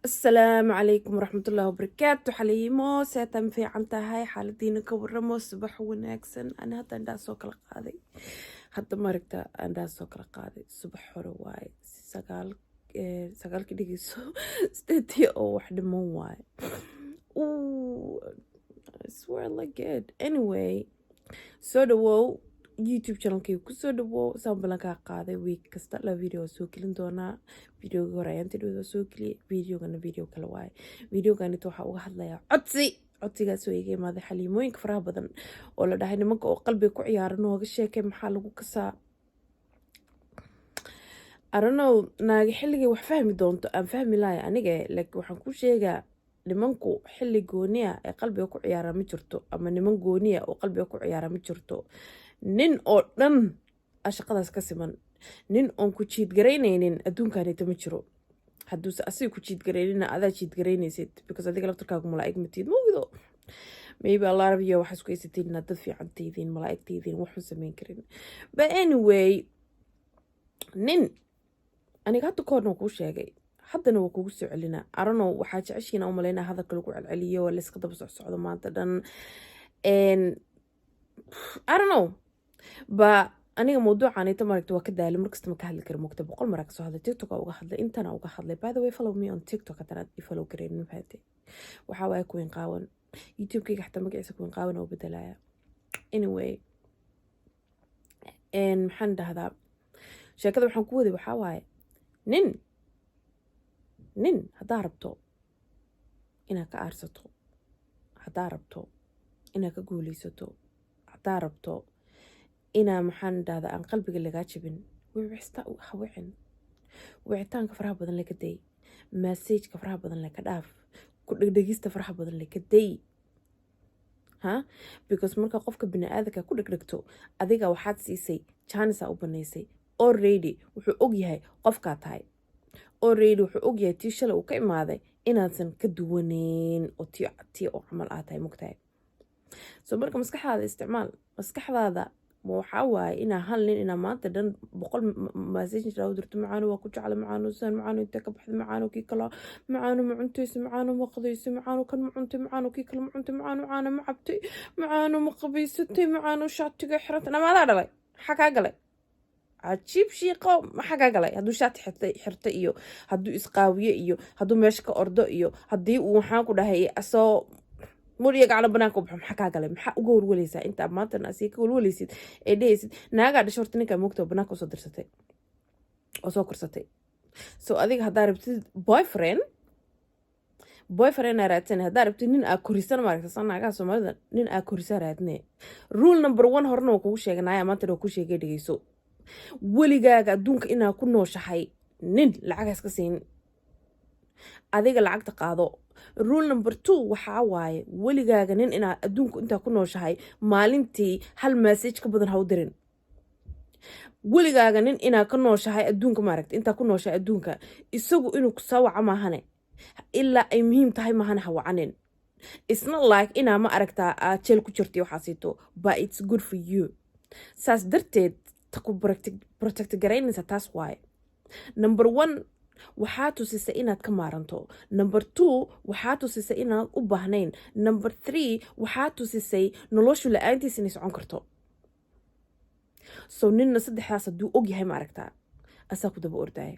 Asalaamu calaykum waraxmatullaahi wabarakaatu. Xaliimo, seetan fiican tahay? Xaaladiina ka waramo. Subax wanaagsan. Ani hadda indhaha soo kala qaaday, hadda maaragta indhaha soo kala qaaday. Subax hore waaye, 9, 9-kii dhigayso 8-dii oo wax dhiman waaye. Ooh, I swear I look good. Anyway, soo dhawow YouTube channelkayga, kusoo dhawow. Saan balan kaa qaaday, week kasta laba video waa soo gelin doonaa. Videogii hore ayaan tidhawda soo geliyay, videogana video kale waaye. Videoganita waxaa uga hadlayaa codsi. Codsigaas oo iga imaaday xaliimooyinka faraha badan oo la dhahay nimanka oo qalbiga ku ciyaara nooga sheekay, maxaa lagu kasaa? I don't know, naaga xilligay wax fahmi doonto aan fahmi lahay aniga. Laakiin waxaan ku sheegaa, nimanku xilli gooniya ee qalbiga ku ciyaara ma jirto, ama niman gooniya oo qalbiga ku ciyaara ma jirto. Nin oo dhan a shaqadaas ka siman. Nin oon ku jiidgaraynaynin adduunkanita ma jiro. Hadduuse asiga ku jiidgaraynina, adaa jiidgaraynaysid, because adiga laftarkaagu malaa'ig matid, mawgido. Maybe a lot of you waxaa isku haysatiin inaad dad fiican taydiin, malaa'igtaydiin, waxun samayn karin. But anyway, nin aniga hadda kahorna waa kuu sheegay, haddana waa kugu soo celinaa. Arano waxaa jeceshiina umalaynaa hadalka lagu celceliyo, layska daba socsocdo maanta dhan. I don't know, ba aniga mawduucanita maragta waa ka daalay. Markasta ma ka hadli kara, mogta. 100 maraa kasoo hadlay, TikTok uga hadlay, intana uga hadlay. By the way, follow me on TikTok haddana i follow gareyn. Mafaate? Waxaa waaye Queen Qaawan. YouTube-kayga xataa magaciisa Queen Qaawan oo bedelaya. Anyway, maxaan dhahdaa, sheekada waxaan ku waday waxaa waaye, nin haddaa rabto inaad ka aarsato, haddaa rabto inaad ka guuleysato, haddaa rabto inaa, maxaan dhahdaa, aan qalbiga lagaa jabin, wicista ha wicin. Wicitaanka faraha badan laka day, messageka faraha badan laka dhaaf, ku dhegdhegista faraha badan laka day ha, because marka qofka bini-aadanka ku dhegdhegto, adiga waxaad siisay chance u banaysay. Already wuxuu ogyahay qofkaa tahay. Already wuxuu ogyahay tii shalay uu ka imaaday inaadsan ka duwaneyn oo tii oo camal aa tahay, mogtahay. So marka maskaxdaada isticmaal. Maskaxdaada ma waxaa waaye inaa hal nin inaa maanta dhan 100 message u dirto: "Macaano, waa ku jecla, macaano san, macaano intee ka baxda, macaano kii kala, macaano ma cuntaysa, macaano ma qadaysa, macaano kan ma cuntay, macaano kii kale ma cuntay, macaano caano ma cabtay, macaano ma qabaysatay, macaano shaatiga xirantay?" Namaadaa dhalay? Maxaa kaa galay? Cajiib shiiqo, maxaa kaa galay hadduu shaati xirtay xirtay iyo hadduu isqaawiye iyo hadduu meesha ka ordo iyo haddii uu, waxaan ku dhahay, asoo muriya gacno banaanka u baxo? Maxaa kaa galay? Maxaa uga walwalaysaa intaa maantana asii ka walwalaysid ee dhehaysid naagaa dhasho? Horta ninkaa moogta oo banaanka usoo dirsatay oo soo korsatay. So adiga haddaa rabtid boyfriend, boyfriend aa raadsanay. Haddaa rabtid nin aa korisan, maaragta sa naagaha Soomaalida, nin aa korisa raadne. Rule number one horena waa kugu sheeganaya, maantana waa kuu sheegay, dhegeyso. Weligaaga adduunka inaa ku nooshahay, nin lacag ka siin, adiga lacagta qaado. Rule number two waxaa waaye, weligaaga nin inaa adduunka intaa ku nooshahay maalintii hal message ka badan ha u dirin. Weligaaga nin inaa ka nooshahay adduunka, maaragta, intaa ku nooshahay adduunka, isagu inuu kusoo waca maahane, ilaa ay muhiim tahay maahane, ha wacanin. It's not like inaa, ma aragtaa, aad jeel ku jirtay waxaasito, but it's good for you. Saas darteed ta ku protect garaynaysa taas waaye. Number one, waxaa tusisay inaad ka maaranto. Number two, waxaa tusisay inaad u baahnayn. Number three, waxaa tusisay noloshu la-aantiis inay socon karto. So ninna saddexdaas hadduu og yahay, ma aragtaa, asaa ku daba ordaya.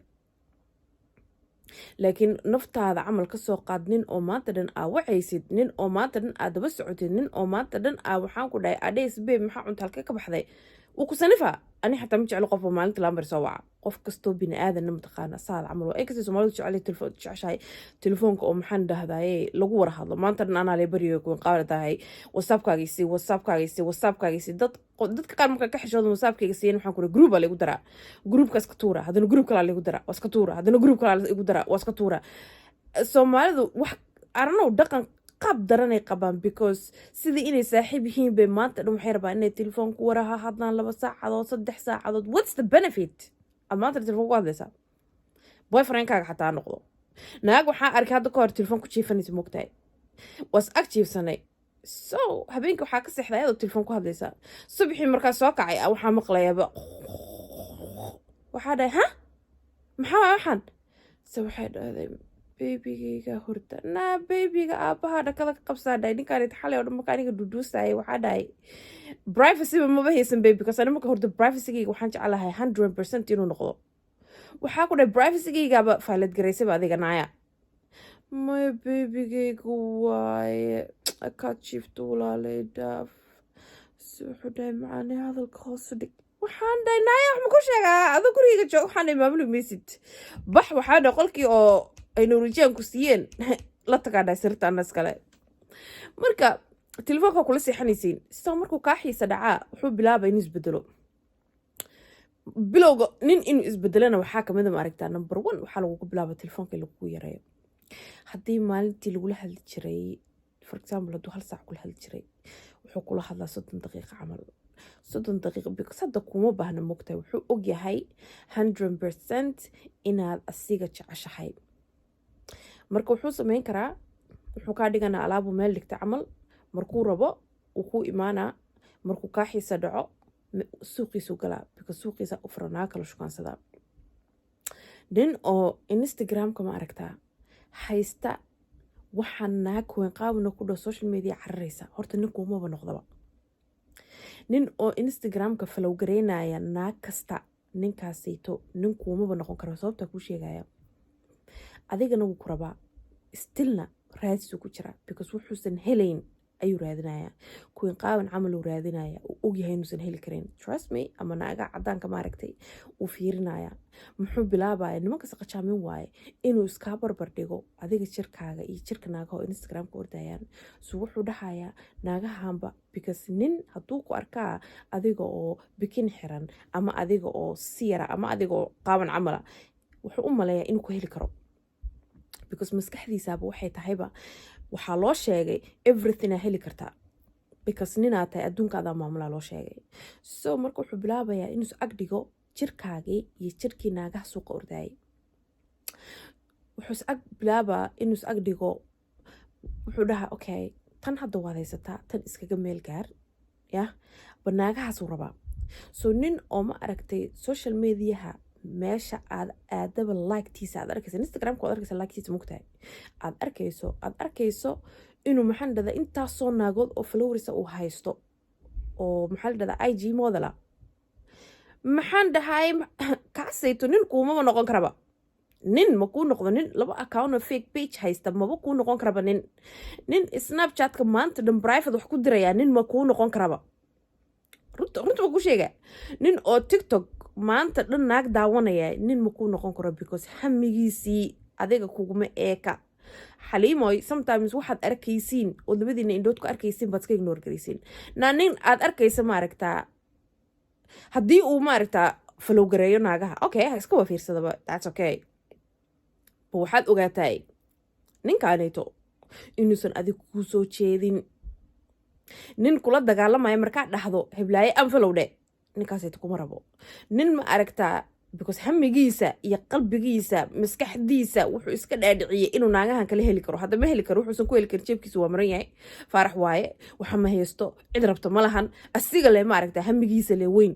Laakiin naftaada camal ka soo qaad nin oo maanta dhan aa wacaysid, nin oo maanta dhan aa daba socotid, nin oo maanta dhan aa, waxaan ku dhahay, adhays: "Babe, maxaa cunta? Halkee ka baxday?" Wuu ku sanifa. Ani xataa ma jeclo qofba maalinta lambar soo waca. Qof kastoo bini aadanna mataqaana saada camal waa. Inkastoo Soomaalidu jecel telefoon, jeceshahay telefoonka oo, maxaan dhahdaye, lagu wara hadlo maanta dhan. Anaa lee bariyo qaadatahay: "WhatsAppkaaga isii, WhatsAppkaaga isii, WhatsAppkaaga isii." Dadka qaar markaa ka xishooda WhatsAppkayga siiyan, waxaan ku dhahay, group baa laygu daraa. Groupka iska tuura, haddana group kalaa laygu daraa, waa iska tuura, haddana group kalaa igu daraa, waa iska tuura. Soomaalidu wax aranow dhaqan qaab daranay qabaan, because sidii inay saaxiib yihiin bay maanta dhan waxay rabaan inay telefoon ku waraha hadlaan 2 saacadood, 3 saacadood. What's the benefit aad maanta telefoon ku hadlaysaa? Boyfriendkaaga xataa noqdo. Naag waxaa arkay hadda ka hor telefoon ku jiifanaysa, moogtahay, was ag jiifsanay. So habeenkii waxaa ka seexday ayadoo telefoon ku hadlaysaa. Subaxii markaa soo kacay, waxaa maqlayaaba. Waxaa dhahay: "Ha, maxaa waay waxaan?" Se waxay dhahday Babygayga hurda. Naa, babyga aabaha dhakada ka qabsaa dhahay. Ninkaan xalay oo dhan marka aniga duduusayay, waxaa dhahay privacyba maba haysan baby, because ani marka hurda privacygayga waxaan jeclahay 100% inuu noqdo. Waxaa ku dhahay privacygaygaba violate garaysaba adiga. Naaya, maya, babygayga waaye, akaad jiifto, walaalay, dhaaf. Si wuxuu dhahay, macaane, hadalka hoos u dhig. Waxaan dhahay, naaya, wax ma ku sheegaa? Adoo gurigayga joog, waxaan dhahay maamuli maysid, bax. Waxaa dhahay qolkii oo ay Norwegianku siiyeen la tagaa dhahay, sirta ana iskale. Marka telefoonka kula seexanaysiin sida markuu kaa xiisa dhacaa, wuxuu bilaabay inuu isbedelo. Bilowga nin inuu isbedelana waxaa kamid a, maaragtaa, number one, waxaa lagugu bilaaba telefoonka in lagugu yareeyo. Haddii maalintii lagula hadli jiray, for example, hadduu hal saac kula hadli jiray, wuxuu kula hadlaa 30 daqiiqa camal, 30 daqiiqa, because hadda kuma baahna, mogtahay. Wuxuu ogyahay 100% inaad asiga jeceshahay. Marka wuxuu sameyn karaa, wuxuu kaa dhiganaa alaabu meel dhigta camal. Markuu rabo wuu kuu imaanaa. Markuu kaa xiisa dhaco, suuqiisuu galaa, because suuqiisa u furanaa kala shukaansadaa. Nin oo Instagramka, ma aragtaa, haysta waxaa naag weyn qaabna ku dhow social media cararaysa, horta ninkuumaba noqdaba. Nin oo Instagramka follow gareynaya naag kasta, ninkaasayto ninkuumaba noqon karo. Sababtaa kuu sheegaya, adigana wuu ku rabaa, stillna raadisuu ku jiraa, because wuxuusan helayn ayuu raadinayaa. Kuwin qaawan camal uu raadinaya, uu ogyahay inuusan heli karin, trust me. Ama naaga cadaanka, maaragtay, uu fiirinaya. Muxuu bilaabaya? Nimankas qajaamin waaye, inuu iskaa barbar dhigo adiga jirkaaga iyo jirka naagaha oo Instagramka ordayaan. So wuxuu dhahayaa naagahanba, because nin hadduu ku arkaa adiga oo bikini xiran ama adiga oo siyara ama adiga oo qaawan camala, wuxuu u maleeyaa inuu ku heli karo, because maskaxdiisaaba waxay tahayba, waxaa loo sheegay everything aa heli kartaa, because ninaa tahay, adduunkaadaa maamulaa loo sheegay. So marka wuxuu bilaabayaa inuus ag dhigo jirkaagii iyo jirkii naagaha suuqa ordaayay. Wuxuus ag bilaabaa inuus ag dhigo. Wuxuu dhahaa, okay, tan hadda waad haysataa, tan iskaga meel gaar yah ba, naagahaasuu rabaa. So nin oo, ma aragtay, social mediaha meesha aad aadaba liketiisa aad arkaysa, Instagramka waad arkaysa liketiisa, mugtahay, aad arkayso inuu, maxaa la dhahdaa, intaasoo naagood oo followersa uu haysto, oo, maxaa la dhahdaa, IG modela, maxaan dhahay, kaasayto nin kuumaba noqon karaba. Nin ma kuu noqdo nin laba account oo fake page haysta, maba kuu noqon karaba. Nin Snapchatka maanta dhan private wax ku dirayaa, nin ma kuu noqon karaba. Runta runta ma kuu sheega, nin oo TikTok maanta dhan naag daawanaya, nin ma kuu noqon karo, because hamigiisii adiga kuguma eeka. Xaliimoy, sometimes waxaad arkaysiin oo labadiina indhood ku arkaysiin baad iska ignore garaysiin. Naa, nin aad arkaysa, maaragtaa, haddii uu, maaragtaa, follow gareeyo naagaha, okay, ha iska waa fiirsadaba, that's okay. Ba waxaad ogaataay ninkaanayto inuusan adig kuu soo jeedin. Nin kula dagaalamaya markaa dhahdo heblaaye unfollow dhe, ninkaasayto kuma rabo. Nin, ma aragtaa, because hamigiisa iyo qalbigiisa, maskaxdiisa wuxuu iska dhaadhiciyey inuu naagahan kala heli karo. Hadda ma heli karo. Wuxuusan ku heli karin, jeebkiisa waa maran yahay. Faarax waaye, waxa ma haysto, cid rabto ma lahan. Asiga le, maaragta, hamigiisa le weyn.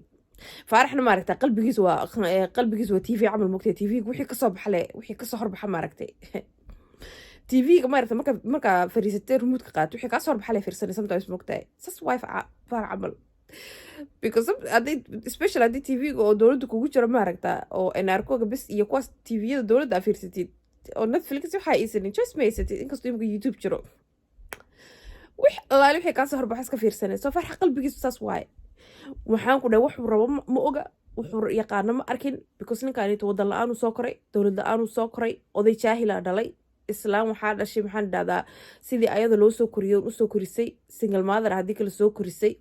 Faaraxna, maaragta, qalbigiisa waa TV camal, mogtay. TV wixii kasoo baxle, wixii kasoo horbaxa, maaragtay, TV-ga, maaragta, markaa fariisatay, remote-ka qaato, wixii kaasoo horbaxa le fiirsanay sometimes, mogtahay. Sas waay Faarax camal, because haddii, special haddii TV-ga oo dowladda kugu jiro, maaragta, oo NRK-ga bes iyo kuwaas TV-yada dowladda aa fiirsatid, oo Netflix waxaa iisanin, choice ma haysatid, inkastoo imika YouTube jiro. Wix alaali wixii kaasoo horbaxa iska fiirsanay. Soo Farxa qalbigiisu saas waaye. Waxaan ku dhahay, wuxuu rabo ma oga, wuxuu yaqaano ma arkin, because ninkaanito wadan la-aanuu soo koray, dowlad la-aanuu soo koray, oday jaahila dhalay, islaam waxaa dhashay, maxaan dhahdaa, sidii ayada loo soo koriyey usoo korisay, single mother haddii kale soo korisay.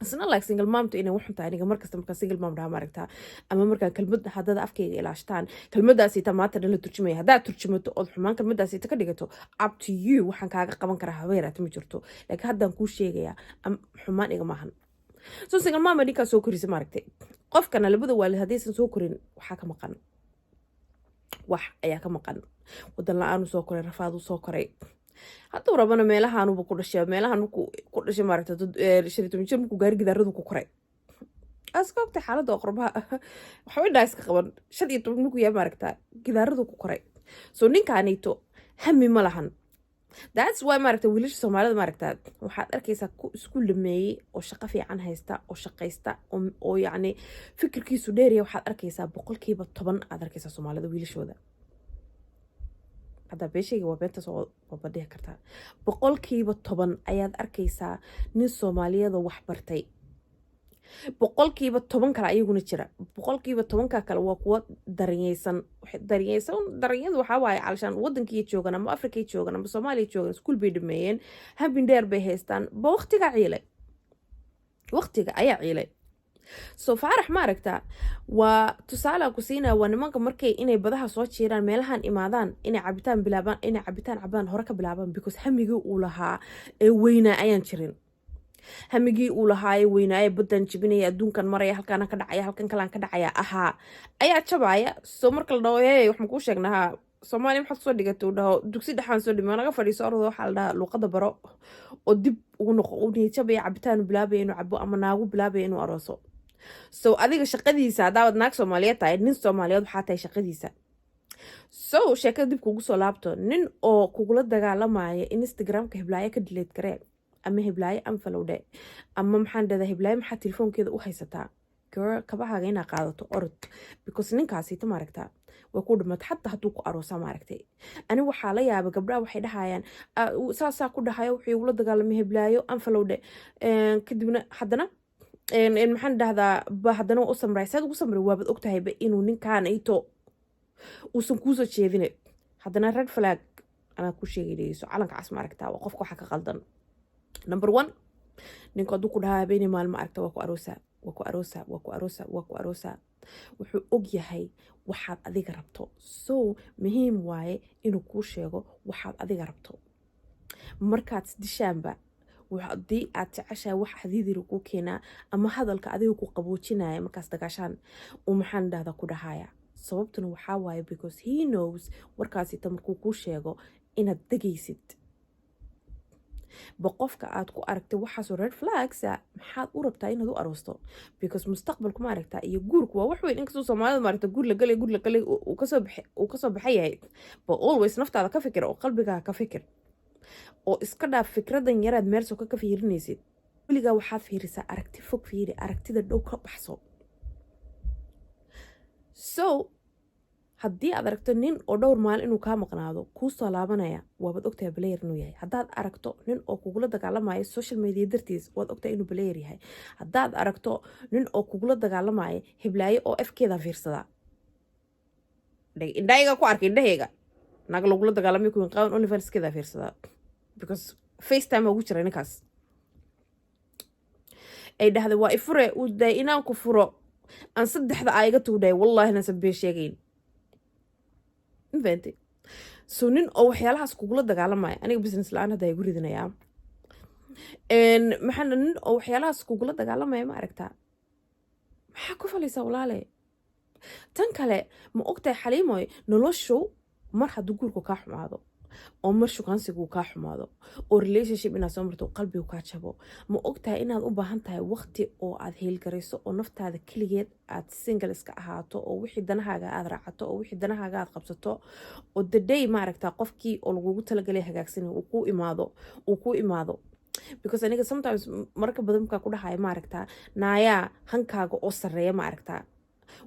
It's not like single momta inay waxun tahay. Aniga markasta markaan single mom dhaha, maaragtaa, ama markaan kelmad haddada afkayga ilaashtaan, kelmadaasi ta maanta dhan la turjumaya, haddaad turjumato ood xumaan kelmadaasi ta ka dhigato, up to you. Waxaan kaaga qaban karaa habeeraata ma jirto, laakiin haddaan kuu sheegayaa, xumaan iga maahan. So single mama ninkaa soo korisa, maaragtay, qofkana labada waalid haddaysan soo korin, waxaa ka maqan, wax ayaa ka maqan. Wadan la-aanu soo koray, rafaadu soo koray. Hadduu rabana meelahaanuba ku dhashay, meelahan markuu ku dhashay, maaragta, 15 jir markuu gaari gidaaradu ku koray, aska ogtay xaaladda oo qorbaha waxba indhaa iska qaban. 15 markuu yahay, maaragta, gidaaradu ku koray. So ninkaanito hami ma lahan. That's why, maaragta, wiilasha Soomaalida, maaragta, waxaad arkaysaa ku isku lameeyey oo shaqo fiican haysta oo shaqaysta oo yacni fikirkiisu dheeraya. Waxaad arkaysaa 10% aad arkaysaa Soomaalida wiilashooda. Haddaa beeshayga waa beentaas oo waaba dhihi kartaa, 10% ayaad arkaysaa nin Soomaaliyadoo wax bartay. 10% kale ayaguna jira. 10%-ka kale waa kuwa daranyeysan. Daranyeysan, daranyadu waxaa waaye calashaan wadankii joogan ama Afrikay joogan ama Soomaaliya joogan, iskuul bay dhameeyeen, hambin dheer bay haystaan, ba waqtigaa ciilay, waqtiga ayaa ciilay. So Faarax, ma aragtaa, waa tusaale ku siinaya. Waa nimanka markay inay badaha soo jiiraan, meelahan imaadaan, inay cabitaan bilaabaan, inay cabitaan cabaan hore ka bilaabaan, because hamigii uu lahaa ee weynaa ayaan jirin. Hamigii uu lahaa ee weynaaye, badan jibinaya, adduunkan maraya, halkaana ka dhacaya, halkan kalaan ka dhacaya ahaa ayaa jabaya. So marka la dhaho, "Hey, wax makuu sheegnahaa? Soomaaliya maxaad kusoo dhigatay?" uu dhaho, "Dugsi dhexaan soo dhimay." "Naga fadhiiso, ordo." Waxaa la dhahaa, "Luuqada baro oo dib ugu noqo." Uu niyad jabaya, cabitaan bilaabaya inuu cabo ama naagu bilaabaya inuu arooso. So adiga shaqadiisa, haddaawad naag Soomaaliyeed tahay, nin Soomaaliyeed waxaa tahay shaqadiisa. So sheekada dib kugu soo laabto. Nin oo kugula dagaalamaya Instagramka hiblaayo ka delete garee ama hiblaayo unfollow dhe ama, maxaan dhahdaa, hiblaayo maxaa telefoonkeeda u haysataa, girl, kabahaaga inaa qaadato, orod, because ninkaasita, maaragtaa, way ku dhimata xataa hadduu ku aroosa. Maaragtay, ani waxaa la yaabay gabdhaha waxay dhahayaan, "Saasaa ku dhahayo, wuxuu igula dagaalamay hiblaayo unfollow dhe." Kadibna haddana, maxaan dhahdaa, ba haddana waa u samray. Saad ugu samray? Waabad ogtahayba inuu ninkaan ito uusan kuusoo jeedine. Haddana red flag anaa ku sheegay, dhegeyso. Calanka cas, maaragtaa, waa qofka waxa ka qaldan. Number one, ninku hadduu ku dhahaa habeenii maalmo, aragta, waa ku aroosaa, waa ku aroosaa, waa ku aroosaa, waa ku aroosaa, wuxuu og yahay waxaad adiga rabto. So muhiim waaye inuu kuu sheego waxaad adiga rabto. Markaad isdishaanba, haddii aad jeceshahay wax hadiidiri kuu keenaa ama hadalka adiga ku qaboojinaya markaas dagaashaan uu, maxaan dhahda, ku dhahaya. Sababtuna waxaa waaye because he knows warkaasita markuu kuu sheego inaad degaysid. Ba qofka aad ku aragtay waxaasoo red flagsa, maxaad u rabtaa inaad u aroosto? Because mustaqbalku, ma aragtaa, iyo guurku waa wax weyn. Inkastoo Soomaalida, maaragta, guur la galay, guur la galay uu kasoo baxay yahay, but always naftaada ka fikir oo qalbigaaga ka fikir oo iska dhaaf fikradan yaraad meel soka ka fiirinaysid. Weligaa waxaad fiirisaa aragti fog, fiiri, aragtida dhow ka baxso. So haddii aad aragto nin oo dhowr maalin inuu kaa maqnaado kuu soo laabanaya, waabaad ogtahay player inuu yahay. Haddaad aragto nin oo kugula dagaalamayo social media dartiis, waad ogtahay inuu player yahay. Haddaad aragto nin oo kugula dagaalamayo hiblaayo oo afkeeda fiirsadaa, indhahayga ku arkay, indhahayga naag lagula dagaalamay Queen Qaawan OnlyFanskeeda fiirsadaa, because FaceTime ugu jira ninkaas, ay dhahday, "Waa ifure." Uu daay, "Inaan ku furo aan saddexda aa iga tuudhay, wallahi inaan been sheegayn." Mafahantay? So nin oo waxyaalahaas kugula dagaalamaya, aniga business la-aan hadda igu ridinayaa, maxaa, nin oo waxyaalahaas kugula dagaalamaya, ma aragtaa, maxaa ku falaysaa, walaale? Tan kale, ma ogtahay, Xaliimoy, noloshu mar hadduu guurku kaa xumaado oo mar shukaansigu kaa xumaado oo relationship inaad soo marto qalbigu kaa jabo, ma ogtahay inaad u baahan tahay waqti oo aad heelgarayso oo naftaada keligeed aad single iska ahaato oo wixii danahaaga aad raacato oo wixii danahaaga aad qabsato oo the day, maaragta, qofkii oo lagugu talagalay hagaagsan uu kuu imaado, uu kuu imaado? Because aniga sometimes, mararka badan, markaa ku dhahaya, maaragtaa, naayaa, hankaaga oo sareeya, maaragtaa,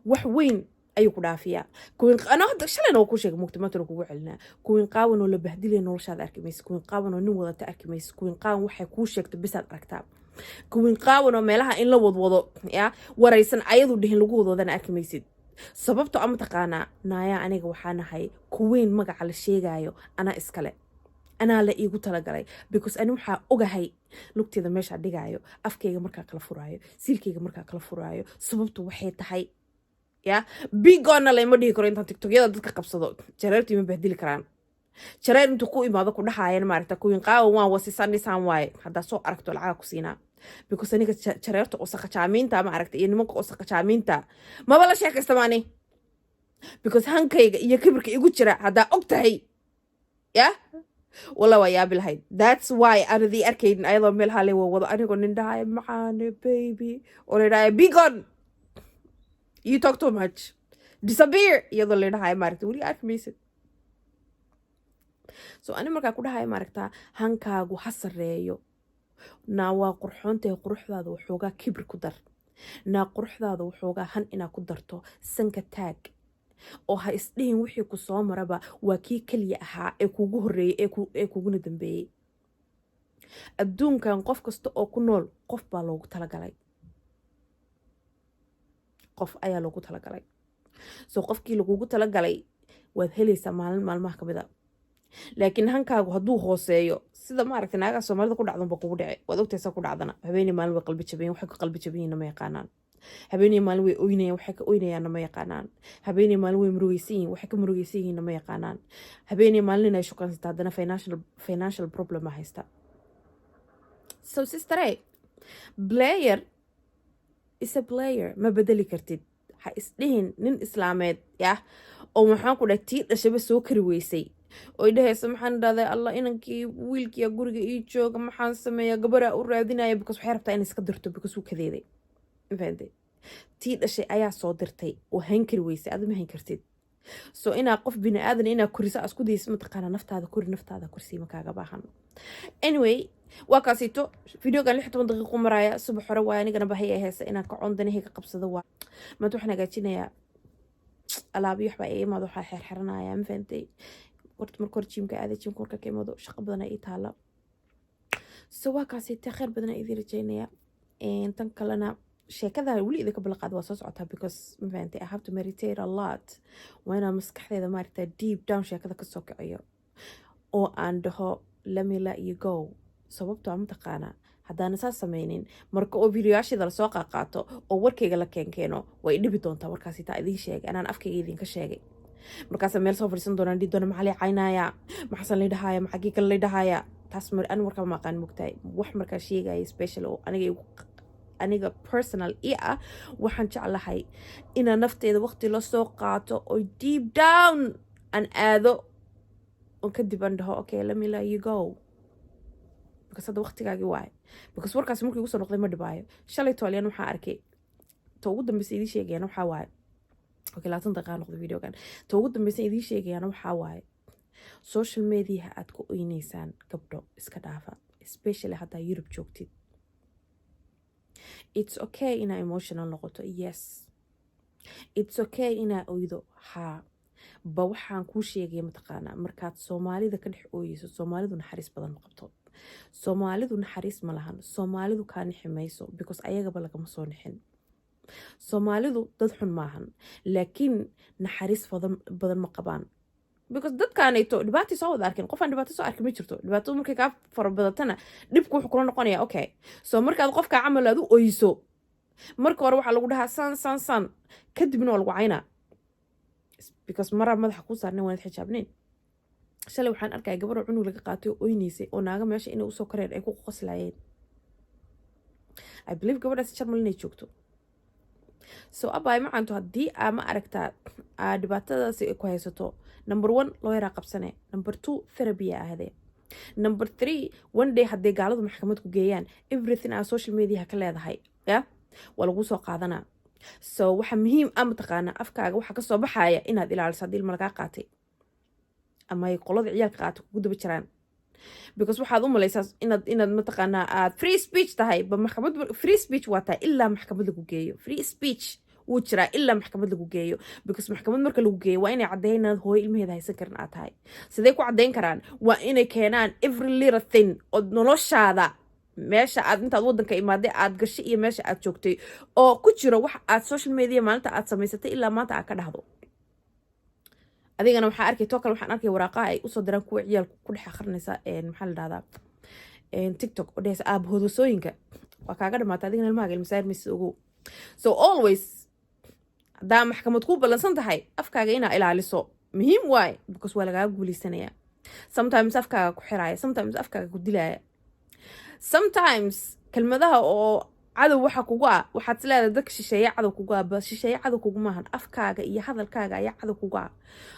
wax weyn ayuu ku dhaafiyaa. Queen ana hadda shalayna waa kuu sheegay, mugta, maantana kugu celinaa. Queen Qaawan oo la bahdilaya noloshaada arki maysa. Queen Qaawan oo nin wadata arki maysa. Queen Qaawan waxay kuu sheegto bisaad aragtaa. Queen Qaawan oo meelaha in la wadwado ya waraysan ayadu dhihin lagu wadwadana arki maysid. Sababto ama taqaanaa, naayaa, aniga waxaa nahay queen. Magaca la sheegaayo anaa iskale, anaa la iigu talagalay, because ani waxaa ogahay lugteeda meeshaa dhigaayo, afkayga markaa kala furaayo, siilkayga markaa kala furaayo. Sababtu waxay tahay ya bigona layma dhihi karo. Intaan TikTokyada dadka qabsado, jareertu ima bahdili karaan. Jareer intuu ku imaado ku dhahayan, maaragta, "Queen Qaawan waan wasisan dhisaan waaye," haddaa soo aragto lacaga ku siinaa, because aniga jareerta oo saqajaamiinta, ma aragta, iyo nimanka oo saqajaamiinta maba la sheekaysta maani, because hankayga iyo kibirka igu jira haddaa og tahay ya walla waa yaabi lahayd. That's why aanadii arkaynin ayadoo meel halay wado, anigoo nin dhahaya, "Macaane, baby," oo la dhahaya, "Bigon, you talk too much, disappear," iyadoo la dhahaya, maaragta, weli arki maysid. So ani markaa ku dhahaya, maaragtaa, hankaagu ha sareeyo. Naa waa qurxoontahay, quruxdaada waxoogaa kibir ku dar. Naa quruxdaada waxoogaa han inaa ku darto, sanka taag oo ha isdhihin wixii ku soo maraba waa kii keliya ahaa ee kuugu horreeyey ee kuguna dambeeyey. Adduunkan qof kasta oo ku nool, qof baa loogu talagalay, qof ayaa loogu talagalay. So qofkii lagugu talagalay waad helaysaa maalin maalmaha kamid a. Laakiin hankaagu hadduu hooseeyo, sida maaragtay naagaha Soomaalida ku dhacdanba kugu dhici. Waad ogtaysa ku dhacdana, habeenii maalin way qalbi jabayin, waxay ka qalbi jabayiinna ma yaqaanaan. Habeenii maalin way oynayaan, waxay ka oynayaanna ma yaqaanaan. Habeenii maalin way murugeysan yihiin, waxay ka murugeysan yihiinna ma yaqaanaan. Habeenii maalin inay shukansata, haddana financial problem ma haysta. So sister, player is a player, ma bedeli kartid. Ha isdhihin nin islaameed yah oo maxaan ku dhahay, tii dhashaba soo kari weysay oy dhahayso, maxaan dhahday, "Allah, inankii wiilkiya guriga ii jooga, maxaan sameeya? Gabaraa u raadinaya," because waxay rabtaa inay iska dirto, because wuu kadeeday. Ma fahantay? Tii dhashay ayaa soo dirtay oo hayn kari weysay, adi ma hayn kartid. So inaa qof bini aadan inaa koriso asku daysa, mataqaana, naftaada kori, naftaada korsiima kaaga baahan. Anyway, waa kaasito videogan 16 daqiiqo maraya. Subax hore waay, anigana bahaya heesa inaan kacon, danahayga qabsado. Waa maanta waxaan hagaajinayaa alaabiyo, waxbaa iga imaado, waxaa xerxeranaya. Ma fahantay? Horta marka hore gymka aaday, gymka marka ka imaado shaqo badan ii taala. So waa kaasite, kheyr badan idiin rajeynaya. Tan kalena sheekada weli idinka balaqaad waa soo socotaa, because, ma fahantay, I have to meditate a lot. Waa inaan maskaxdeeda, maaragta, deep down sheekada kasoo kiciyo oo aan dhaho, "Let me let you go." Sababtoo mataqaanaa, haddaana saas sameynin, marka oo videoyaasheeda lasoo qaaqaato oo warkayga la keenkeeno, way dhibi doontaa. Warkaasi taa idiin sheegay, anaan afkayga idinka sheegay. Markaasa meel soo fadhiisan doonaan, dhihi doona, "Maxaa lay caynaya? Maxasan lay dhahaya? Maxaa kii kale lay dhahaya?" Taas ani warkaa ma aqaan, mogtahay. Wax markaa sheegaya special oo aniga personal i ah, waxaan jeclahay inaan nafteeda waqti lasoo qaato oo deep down aan aado oo kadib aan dhaho, "Okay, let me let you go," because hadda waqtigaagii waaye. Because warkaasi markii igu soo noqday ma dhibaayo. Shalay toolyan waxaa arkay, ta ugu dambeysa idiin sheegayaan waxaa waaye, okay, 20 daqiiqa noqday videogan. Ta ugu dambeysa idiin sheegayaan waxaa waaye, social mediaha aad ku oyneysaan, gabdho, iska dhaafa, especially haddaa Yurub joogtid. It's okay inaa emotional noqoto, yes, it's okay inaa oydo. Haa, ba waxaan kuu sheegaya, mataqaanaa, markaad Soomaalida ka dhex ooyeyso, Soomaalidu naxariis badan ma qabto. Soomaalidu naxariis ma lahan. Soomaalidu kaa nixi mayso, because ayagaba lagama soo nixin. Soomaalidu dad xun maahan, laakiin naxariis badan ma qabaan, because dadkaanayto dhibaatay soo wada arkin. Qofaan dhibaato soo arkin ma jirto. Dhibaatadu markay kaa farabadatana, dhibku wuxuu kula noqonaya, okay. So markaad qofkaa camal aad u oyso, marka hore waxaa lagu dhahaa san san san, kadibna waa lagu caynaa, because maraa madaxa kuu saarnayn, waanad xijaabnayn. Shalay waxaan arkaya gabar oo cunug laga qaatay oo oyneysay oo naaga meesha inay usoo koreen ay ku qoslayeen. I believe gabadhaas Jarmal inay joogto. So abaay macanto, haddii aa, ma aragtaa, aa dhibaatadaasi ay ku haysato, number one, lawyeraa qabsane; number two, therapy ahdee; number three, one day hadday gaaladu maxkamad ku geeyaan, everything aa social mediaha ka leedahay ya waa lagu soo qaadanaa. So waxa muhiim ah, mataqaanaa, afkaaga waxa kasoo baxaya inaad ilaaliso haddii ilma lagaa qaatay ama ay qolada ciyaalka qaatay kugu daba jiraan, because waxaad u malaysaa inaad mataqaanaa aad free speech tahay. Ba maxkamad free speech waa tahay ilaa maxkamad lagu geeyo. Free speech wuu jiraa ilaa maxkamad lagu geeyo, because maxkamad marka lagu geeyo waa inay caddeyn inaad hooyo ilmaheeda haysan karin aad tahay. Sidee ku caddeyn karaan? Waa inay keenaan every little thing oo noloshaada, meesha aad intaad wadanka imaaday aad gashay iyo meesha aad joogtay oo ku jiro wax aad social media maalinta aad samaysatay ilaa maanta aad ka dhahdo. Adigana waxaa arkay too kale, waxaan arkay waraaqaha ay usoo diraan kuwa ciyaalku ku dhex akhrinaysa, maxaa la dhahdaa, TikTok, oo dhehaysa aabhodosooyinka waa kaaga dhamaatay. Adigana ilmahaaga ilmasaar maysid, ogow. So always haddaa maxkamad ku ballansan tahay, afkaaga inaa ilaaliso muhiim waaye, because waa lagaaga guuleysanaya. Sometimes afkaaga ku xiraaya, sometimes afkaaga ku dilaaya, sometimes kelmadaha oo cadow waxa kugu ah. Waxaad is leedahay dadka shisheeye cadow kugu ah, ba shisheeye cadow kugumaahan. Afkaaga iyo hadalkaaga ayaa cadow kugu ah.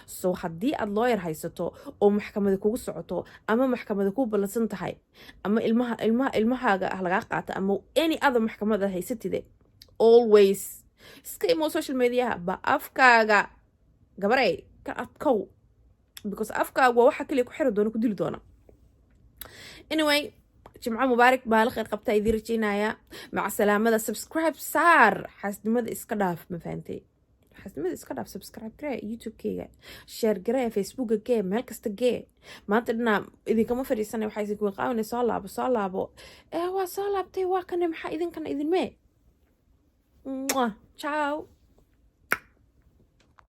So haddii aad lawyer haysato oo maxkamadi kugu socoto ama maxkamadi ku ballansan tahay ama ilmahaaga ah lagaa qaato ama any other maxkamad aad haysatide, always iska imo social mediaha, ba afkaaga, gabarey, ka adkow. because afkaagu waa waxa kaliya ku xiri doona, ku dili doona. Anyway, Jimco mubaarak, baala khayr qabtaa idiin rajeynaya. Maca salaamada. Subscribe saar, xaasnimada iska dhaaf. Ma fahantay? Xaasnimada iska dhaaf. Subscribe garee YouTube-keyga, share garee, Facebooka gee, meel kasta gee. Maanta dhinaa idinkama fadhiisanay, waxaa idinku qaawanay. Soo laabo, soo laabo. Ee waa soo laabtay, waa kane. Maxaa idinkana idinmee? Ciao.